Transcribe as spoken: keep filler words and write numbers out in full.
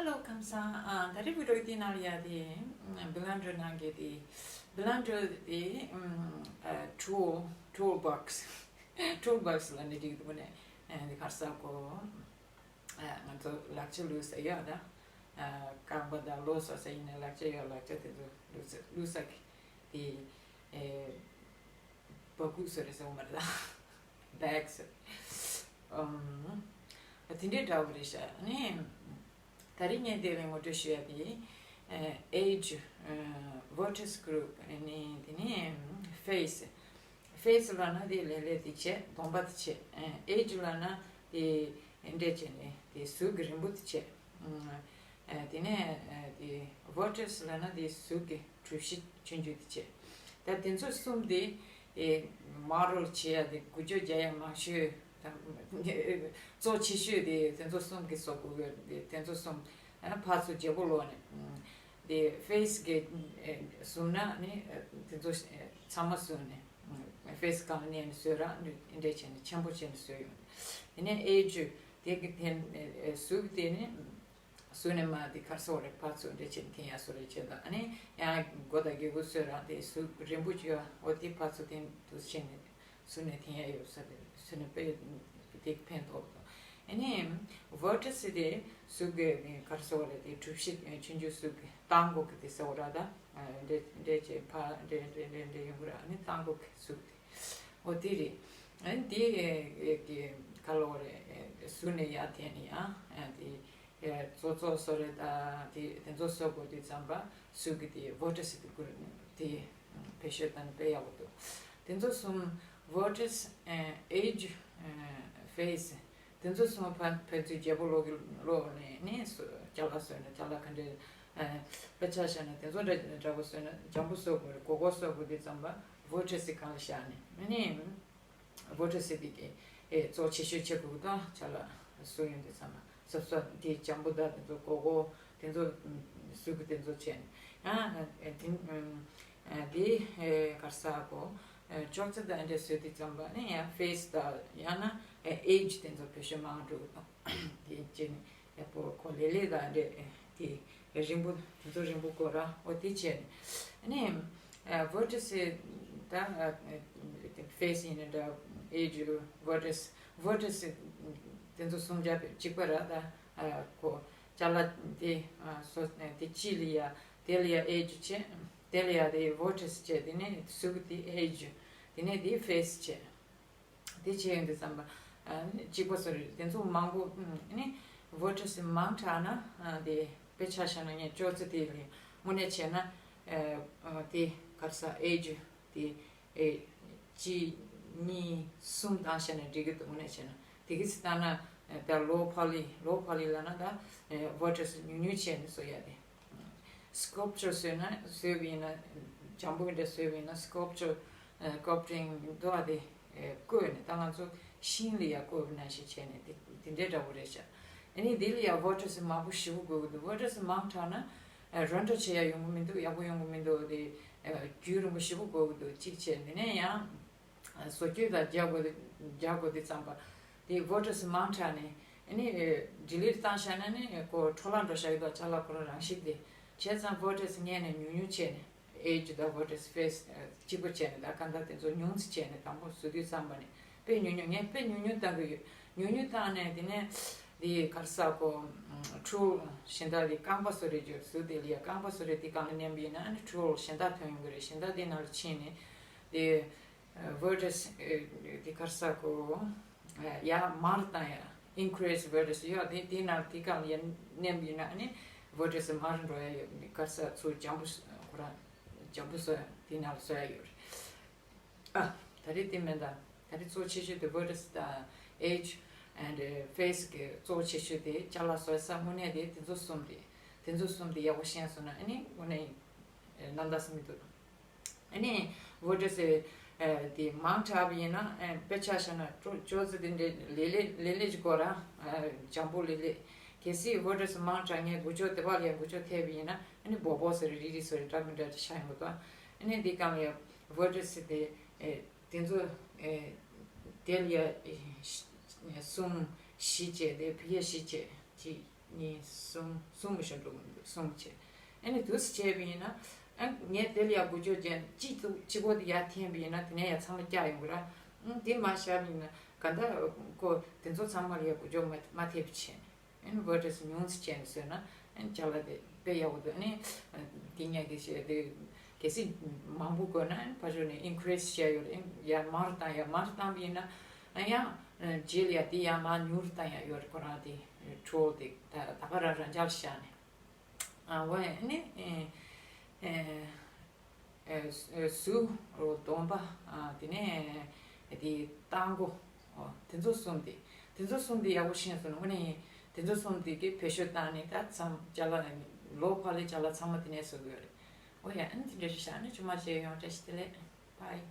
ཧེ་ལོ་ཁམས་བཟང་། ཨ། ད་རེས་བི་ཌི་ཡོ་དེའི་ནང་ལ་ཡ་དེ་བི་ལན་ཌར་ནང་གི་དེ་བི་ལན་ཌར་དེ་ཨ་ཊུལ་ཊུལ་བྷོག་སི། ཊུལ་བྷོག་སི་ལབ་ནས་འགྲིག་འདུག་ནས། ཨ། དེ་ག་རེ་ཟེར་དགོས། ཨ། ང་ཚོ་ལག་ཆ་བླུགས་ས་ཡོད་ད། ཨ། རྐང་པ་དང་ལོག་སོང་ས་ཡིན་ན་ལག་ཆ་ཡོད། ལག་ཆ་དེ་ཚོ་བླུགས་ས་བླུགས་ས་གི་དེ། ཨེ། སྦ་ཁུག་བཟོ་རེད་ཟེར་བ་མ་རེད་ད། བེག་བཟོ་རེད། ཨམ། དེ་འདྲའི་འདྲ་བོ་རེད་ཤག་ནི། ད་རེས་ངས་དེ་ལ་ངོ་སྤྲོད་ཞུ་ཡ་དེ། ཨེ། ཨེ་ཇི། ཨ། ཝོ་ཊར་སི་གུ་རུབ་ནི། དེ་ནི་ཕེ་སི། ཕེ་སི་ལབ་ན་དེ་ལེ་ལེ་དེ་བྱས། གདོང་པ་དེ་བྱས། ཨ། ཨེ་ཇི་ལབ་ན་དེ་འདྲས་བྱས་ནས་དེ་གཟུགས་ཀྱི་རིང་པོ་དེ་བྱས། ཨ། དེ་ནས་དེ་ཝོ་ཊར་སི་ལབ་ན་དེ་གཟུགས་ཀྱི་གྲུ་བཞི་ཆུང་ཆུང་དེ་བྱས། ད་དེ་ཚོ་གསུམ་དེ། ཨེ། མོ་ཌེལ་བྱེད་ཡ་དེ་འགུལ་སྐྱོད་རྒྱག་ཡ་མང་ཤོས་དང་གཙོ་ཆེ་ཤོས་དེ་དེ་ཚོ་གསུམ་གྱིས་བཟོ་དགོས་ཀྱི་རེད། དེ་ཚོ་གསུམ། ཨ། ཕར་ཚུར་བརྗེ་པོ་ལོག་ནས། དེ་ཕེ་སི་གི་བཟུང་ན་ནི་དེ་ཚོ་ཚང་མ་བཟུང་ནས། ཕེ་སི་གང་ལ་གནས་ནས་བཟོས་ར་འདི་འདྲས་བྱས་ནས་ཆེན་པོ་བྱས་ནས་བཟོས་ཡོང་། དེ་ནས་ཨེ་ཇི་དེ་གི་དེ་གཟུགས་དེ་ནི་གཟུགས་ནས་མར་དེ་ག་རེ་ཟེར་དགོས་རེད། ཕར་ཚུར་འདྲས་བྱས་ནས་འཐེན་ཡ་བཟོ་འདྲས་བྱས་དང་། ཨ་ནི་ཡང་མགོ་དང་སྒལ་པོ་བཟོས་ར་དེ་གཟུགས་རིང་པོ་བྱས་པ་འོ་དེ་ཕར་ཚུར་འཐེན་དུ་བྱས་ནས། གཟུགས་ནས་འཐེན་ཡ་ཡོད་ས་དེ་གཟུགས་ནས་དཔེ་དེ་ཕན་ཐོགས་དང་། ཨ་ནི་ཝོ་ཊར་སི་དེ་གཟུགས་ཀྱི་ག་རེ་ཟེར་དགོས་རེད། དེ་གྲུ་བཞི་ཆུང་ཆུང་གཟུགས་ཀྱི་མདང་དགོང་གི་དེ་ཟེར་དགོས་རེད་ད། འདྲེ་འདྲེ་བྱས་ཕར་འདྲེ་འདྲེ་འདྲེ་འདྲེ་ཡོང་གི་རེད། ཨ་ནི་མདང་དགོང་གི་གཟུགས་དེ་འོ་དེ་རེད། ཨ་ནི་དེ་གི་ག་ལབ་དགོས་རེད། གཟུགས་ནས་ཡར་འཐེན་ནས་ཡང་དེ། ཨེ། ཙོག་ཙོག་བཟོ་རེད་ད། དེ་དེ་ཚོ་བཟོ་དགོས་དུས་ཙམ་པ་གཟུགས་ཀྱི་དེ་ཝོ་ཊར་སི་དེ་ཀུ་དེ་བེད་སྤྱོད་བཏང་ན་དཔེ་ཡག་པོ་འདུག་དེ་ཚོ་གསུམ། ཝོ་ཊར་སི། ཨེ། ཨེ་ཇི། ཨེ། ཕེ་སི། དེ་ཚོ་གསུམ་ཕན་ཕན་ཚུན་བརྗེ་པོ་ལོག་གི་ལོག་ནས་ནི་བཟོ་ཅ་ལག་བཟོས་ན་ཅ་ལག་ག་འདྲ། ཨེ། དཔེ་ཆ་བཞག་ན་དེ་ཚོ་འདྲ་འདྲ་པོ་བཟོས་ན་འཇམ་པོ་བཟོ་དགོས་རེད། སྒོར་སྒོར་བཟོ་དགོས་དུས་ཙམ་པ་ཝོ་ཊར་སི་སྒང་ལ་བཞག་ནས་ནི། ཝོ་ཊར་སི་དེ་གི། ཨེ། གཙོ་ཆེ་ཤོས་བྱེད་དགོས་ཀྱི་འདུག་ཅ་ལག་བཟོ་ཡོང་དུས་ཙམ་པ་སོབ་སོབ་དེ་འཇམ་པོ་དང་དེ་ཚོ་སྒོར་སྒོར་དེ་ཚོ་བཟོ་གི་དེ་ཚོ་བྱས་ནས། ཡང་དེ་དེ་ག་རེ་ཟེར་དགོས། ཅོག་ཙེ་དང་འདྲ་བཟོ་དུས་ཙམ་པ་ནི་ཡང་ཕེ་སི་དང་ཡང་ན་ཨེ་ཇི་དེ་ཚོ་བེད་སྤྱོད་མང་འགྲོ་གི་འདུག་དེ་བྱས་ནས་ཡག་པོ་ཁོ་ལེ་ལེ་དང་འདྲ་དེ་རིང་པོ་དེ་ཚོ་རིང་པོ་དགོས་ར། འོ་དེ་བྱས་ནས་ཨ་ནི། ཝོ་ཊར་སི་ད་ཕེ་སི་ཡིན་ན་འདྲ། ཨེ་ཇི། ཝོ་ཊར་སི། ཝོ་ཊར་སི་དེ་ཚོ་གསུམ་ཆ་གཅིག་པ་ར་ད། ཨ། ཁོ་ཅ་ལག་དེ། ཨ། སོ་དེ་གཅིག་ལ་ཡ་དེ་ལ་ཡ་ཨེ་ཇི་བྱས། དེ་ལ་ཡ་དེ་ཝོ་ཊར་སི་བྱས། དེ་ནས་གཟུགས་དེ་ཨེ་ཇི། དེ་ནས་དེ་ཕེ་སི་བྱས། དེ་བྱས་ཡོང་དུས་ཙམ་པ། ཨ། གཅིག་པ་བཟོ་རེད། དེ་ཚོ་མང་པོ། ཨ་ནི་ཝོ་ཊར་སི་མང་དྲགས་ན། ཨ། དེ་དཔེ་ཆ་བཞག་ན་ངས་ཅོག་ཙེ་དེ་ལ་དངོས་གནས་བྱས་ན། ཨ། དེ་ག་རེ་ཟེར། ཨེ་ཇི་དེ། ཨེ། གཅིག་གཉིས་གསུམ་བཏང་བཞག་ན་འགྲིག་གི་འདུག་དངོས་གནས་བྱས་ན། དེ་གི་ཚེ་ལྟ་ན་ད་ལོ་ཕར་ལ་ལོ་ཕར་ལ་ལབ་ན་ད་ཝོ་ཊར་སི་ཉུང་ཉུང་བྱས་ནས་བཟོ་ཡ་དེ། སི་ཀལ་པ་ཅར་བཟོས་ན་བཟོས་པ་ཡིན་ན་འཇམ་པོ་འདྲ་བཟོས་པ་ཡིན་ན་སི་ཀལ་པ་ཅར། ཨ། སི་ཀལ་པ་ཊིང་འདུག་ཨ། དེ་བརྐོས་ནས་ད་ང་ཚོ་ཤིང་ལ་ཡ་བརྐོས་པ་ནང་བཞིན་བྱས་ནས་དེ་དེ་འདྲའི་འདྲ་པོ་རེད་ཤག་ཨ་ནི་དེ་ལ་ཡ་ཝོ་ཊར་སི་མང་པོ་ཞེ་པོ་དགོས་ཀྱི་འདུག་ཝོ་ཊར་སི་མང་དྲགས་ན། ཨ། རོ་འདྲ་བྱེད་ཡ་ཡོང་གི་མི་འདུག་ཡག་པོ་ཡོང་གི་མི་འདུག་དེ། ཨ། རྒྱུན་རིང་པོ་ཞེ་པོ་དགོས་ཀྱི་འདུག་གཅིག་བྱས། དེ་ནས་ཡང་། ཨ། བཟོ་བཅོས་དང་རྒྱག་དགོས་རྒྱག་དགོས་དུས་ཙམ་པ། དེ་ཝོ་ཊར་སི་མང་དྲགས་ནས་ཨ་ནི་ཌི་ལིཊ་བཏང་བཞག་ན་ནི་ཁོ་འཕྲོ་བརླག་འགྲོ་བཞག་གི་འདུག་ཅ་ལག་ཁོ་རང་རང་བཞིན་དེ། བྱས་ཙང་ཝོ་ཊར་སི་སྔོན་ནས་ཉུང་ཉུང་བྱས་ནས། ཨེ་ཇི་དང་ཝོ་ཊར་སི་ཕེ་སི་གཅིག་པ་བྱས་ནས། ད་གང་ལྟར་དེ་ཚོ་ཉུང་ཙམ་བྱས་ནས་དང་པོ་བཟོ་དུས་ཙམ་པ་ནས་དཔེ་ཉུང་ཉུང་། ངས་དཔེ་ཉུང་ཉུང་བཏང་གི་ཡོད། ཉུང་ཉུང་བཏང་ནས་དེ་ནས་དེ་ག་རེ་ཟེར་དགོས། ཊུལ་གཞན་དག་དེ་རྐང་པ་བཟོ་རེས་ཅིག་བཟོས། དེ་ལ་ཡ་རྐང་པ་བཟོ་རེས་དེ་སྒང་ལ་མནན་པ་ཡིན་ན་ཨ་ནི་ཊུལ་གཞན་དག་ཐོན་ཡོང་གི་རེད། གཞན་དག་དེ་ནང་ལ་ཕྱིན་ནས་དེ། ཝོ་ཊར་སི་དེ་ག་རེ་ཟེར་དགོས། ཡར་མར་བཏང་ཡ། ཨིན་ཀི་རི་སི་ཝོ་ཊར་སི་ཡོད། དེ་དེ་ནང་དེ་སྒང་ལ་ཡར་མནན་པ་ཡིན་ན་ཨ་ནི་ཝོ་ཊར་སི་མར་འགྲོ་ཡ་ཡོད། ག་རེ་ཟེར། ཚུར་འཇམ་པོ་ཁོ་རང་འཇམ་པོ་བཟོ་ཡ་དེ་ནང་ལ་བཟོ་ཡ་ཡོད་རེད། ཨ། ད་རེས་དེ་མིན་ད། ད་རེས་གཙོ་ཆེ་ཤོས་དེ་ཝོ་ཊར་སི་དང་ཨེ་ཇི་ཨེན་ཌི་ཕེ་སི་གི་གཙོ་ཆེ་ཤོས་དེ་ཅ་ལག་བཟོ་ས་དངོས་གནས་དེ་དེ་ཚོ་གསུམ་རེད། དེ་ཚོ་གསུམ་དེ་ཡག་པོ་ཤེས་སོང་ན་ཨ་ནི་དངོས་གནས་རྣམ་དག་ས་མི་འདུག་ཨ་ནི་ཝོ་ཊར་སི་དེ་མང་དྲགས་པ་ཡིན་ན། ཨ། དཔེ་ཆ་བཞག་ན་ཅོ་ཅོག་ཙེ་དེ་འདྲ་ལེ་ལེ་ལེ་ལེ་ཅིག་དགོས་ར། ཨ། འཇམ་པོ་ལེ་ལེ། གལ་སྲིད་ཝོ་ཊར་སི་མང་དྲགས། ངས་འགུལ་ཕྱོགས་དེ་བ་ལ་ཡང་འགུལ་ཕྱོགས་ཐེབས་པ་ཡིན་ན་ཨ་ནི་སྦོ་སྦོ་ཟེར་རེ་རེ་ཟེར་འདྲ་མི་འདྲ་ཅིག་ཆགས་ཡོང་གི་འདུག་ཨ་ནི་དེ་སྒང་ལ་ཡང་ཝོ་ཊར་སི་དེ། ཨེ། དེ་ཚོ། ཨེ། དེ་ལ་ཡ། ཨེ། གསུམ་བཞི་བྱས་ཏེ་ཕི་ཡ་བཞི་བྱས་ཅིག་གཉིས། གསུམ། གསུམ་མི་ཤོང་འགྲོ་གི་འདུག་གསུམ་བྱས། ཨ་ནི་དུས་སུ་བྱས་པ་ཡིན་ན། ཨ་ངས་དེ་ལ་ཡ་འགུལ་སྐྱོད་བརྒྱབ། གཅིག་ཏུ་གཅིག་པོ་དེ་ཡར་འཐེན་པ་ཡིན་ན། དེ་ནས་ཡ་ཚང་མ་བཀྱག་ཡོང་གི་ར། ཨང་དེ་མར་བཞག་པ་ཡིན་ན། ག་འདྲ་ཁོ་དེ་ཚོ་ཚང་མ་ལ་ཡ་འགུལ་སྐྱོད་མ་མ་ཐེབས་བྱས། ཨ་ནི་ཝོ་ཊར་སི་ཉུང་ཙམ་བྱས་ནས་བཟོས་ན། ཨ་ནི་ཅ་ལག་དེ་དཔེ་ཡག་པོ་འདུག་ཨ་ནི་དེ་ཉག་གི་བཤད་དེ། གལ་སྲིད་མང་པོ་དགོས་ན། ཨ་ནི་ཕར་ཕྱོགས་ནས་ཨིན་ཁི་རི་སི་བྱས་ཡོད་རེད། ཨ་ནི་ཡར་མར་བཏང་ཡ། མར་བཏང་པ་ཡིན་ན། ཨ་ཡང་རྗེས་ལ་ཡ་དེ་ཡར་མར་ཉུང་རུ་བཏང་ཡ་ཡོད་རེད། ཁོ་རང་དེ་ཁོན་ཊོལ་དེ་ད་ད་ག་རང་རང་འཇགས་བཞག་ནས། ཨ་འོ་ཨ་ནི་ཨེ་ཨེ་ཨེ་ཟུར་སྡོམ་པ། ཨ་དེ་ནས་དེ་རྟ་མགོ། ཨོ་དེ་ཚོ་གསུམ་དེ། དེ་ཚོ་གསུམ་དེ་ཡག་པོ་ཤེས་སོང་ན། དངོས་གནས་དེ་ཚོ་གསུམ་དེ་གི་བེད་སྤྱོད་བཏང་ནས། ད་ཚང་ཅ་ལག་ལོ་ཕར་ལ་ཅ་ལག་ཚང་མ་དེ་ནས་བཟོ་གི་ཡོད་རེད། ཨོ་ཡ། ཨ་ནི་དེ་འདྲ་ཞིག་བཞག་ནས་ཇུ་མ་བྱས་ཡོང་། བཀྲ་ཤིས་བདེ་ལེགས། བྷའི།